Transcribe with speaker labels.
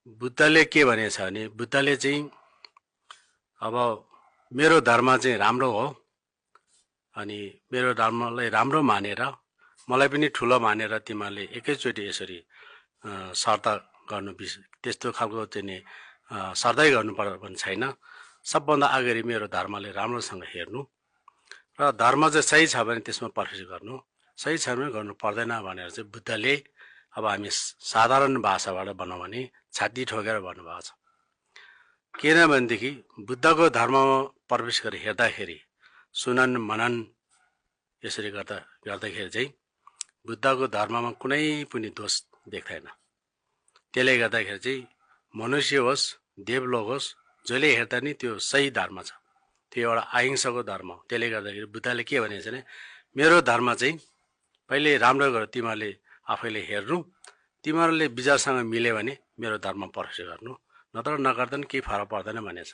Speaker 1: बुद्धले के भनेछ भने बुद्धले चाहिँ अब मेरो धर्म चाहिँ राम्रो हो अनि मेरो धर्मलाई राम्रो मानेर मलाई पनि ठुलो मानेर तिमीहरूले एकैचोटि यसरी शर्त गर्नु त्यस्तो खालको चाहिँ सर्दै गर्नुपर्छ भन्ने छैन। सबभन्दा अगाडि मेरो धर्मले राम्रोसँग हेर्नु र धर्म चाहिँ सही छ भने त्यसमा प्रवेश गर्नु, सही छ भने गर्नु पर्दैन भनेर चाहिँ बुद्धले अब हामी साधारण भाषाबाट भनौँ भने छाती ठोकेर भन्नुभएको छ। किनभनेदेखि बुद्धको धर्ममा प्रवेश गरेर हेर्दाखेरि सुनन मनन यसरी गर्दाखेरि चाहिँ बुद्धको धर्ममा कुनै पनि दोष देख्दैन। त्यसले गर्दाखेरि चाहिँ मनुष्य होस् देवलोक होस् जसले हेर्दा नि त्यो सही धर्म छ, त्यो एउटा अहिंसाको धर्म हो। त्यसले गर्दाखेरि बुद्धले के भनेको छ भने मेरो धर्म चाहिँ पहिले राम्रो गरेर तिमीहरूले आफैले हेर्नु, तिमीहरूले विचारसँग मिल्यो भने मेरो धर्म प्रवेश गर्नु, नत्र नगर्दा नि केही फरक पर्दैन भनेछ।